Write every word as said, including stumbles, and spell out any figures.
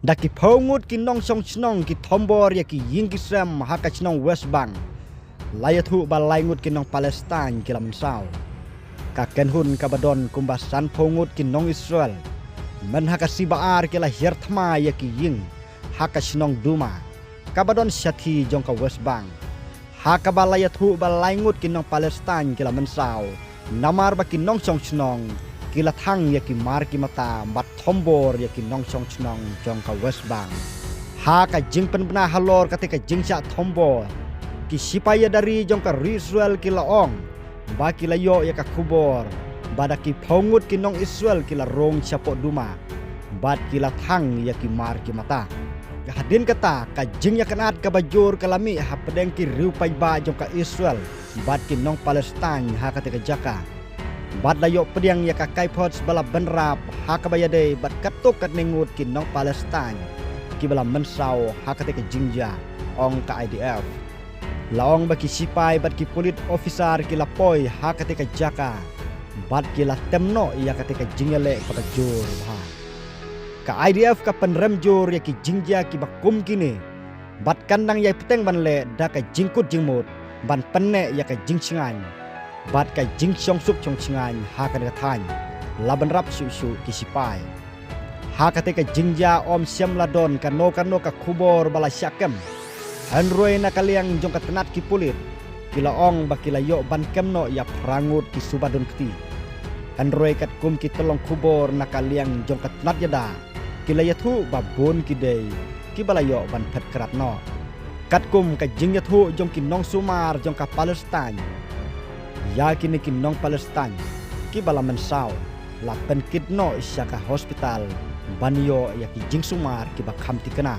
Da ki phew ngut ki nongshong shnong ki thombor ïa ki ïing ki sem ha ka shnong West Bank, la ïathuh ba lai ngut ki nong Palestine ki la mynsaw. Ka kynhun kaba don kumba san phew ngut ki nong Israel, myn ha ka C B R ki la hiar thma ïa ki ïing ha ka shnong Duma, kaba don shathie jong ka West Bank, ha kaba la ïathuh ba lai ngut ki nong Palestine ki la mynsaw, namar ba ki nongshong shnong ki la thang ïa ki mar ki mata bad thombor ïa ki nongshong shnong jong ka West Bank. Ha ka jingpynbna halor kata ka jingshah thombor, ki sipai ïada ri jong ka ri Israel ki la ong ba ki la ïoh ïa ka khubor ba da ki phew ngut ki nong Israel ki la rung shapoh Duma bad ki la thang ïa ki mar ki mata. Hadien kata, ka jingïakynad kaba jur ka la mih hapdeng ki riew paidbah jong ka Israel bad ki nong Palestine ha kata ka jaka. Bad la ïoh pdiang ïa ka kaiphod ba la bynrap ha kaba ïadei bad katto katne ngut ki nong Palestine kiba la mynsaw ha kata ka jingjia, ong ka I D F. La ong ba ki sipai bad ki pulit officer ki la poi ha kata ka jaka bad ki la tem noh ïa kata ka jingïaleh kaba jur bha. Ka I D F ka pynrem jur ïa ki jingjia kiba kum kine bad kan dang ïai bteng ban leh da ka jingkut jingmut ban pynneh ïa ka jingshngaiñ bad ka jingshong suk shong shngaiñ ha kane ka thaiñ, la bynrap shuh shuh ki sipai. Ha kata ka jingjia ym shym la don kano kano ka khubor ba la shah kem. Hynrei na ka liang jong ka tnat ki pulit, ki la ong ba ki la ïoh ban kem noh ïa phra ngut ki suba dun kti. Hynrei katkum ki tyllong khubor na ka liang jong ka tnat ïada, ki la ïathuh ba bun ki dei kiba la ïoh ban phet krad noh. Katkum ka jingïathuh jong ki nongsumar jong ka Palestine, ïa kine ki nong Palestine kiba la mynsaw la pynkit noh sha ka hospital ban ïoh ïa ki jingsumar kiba kham thikna.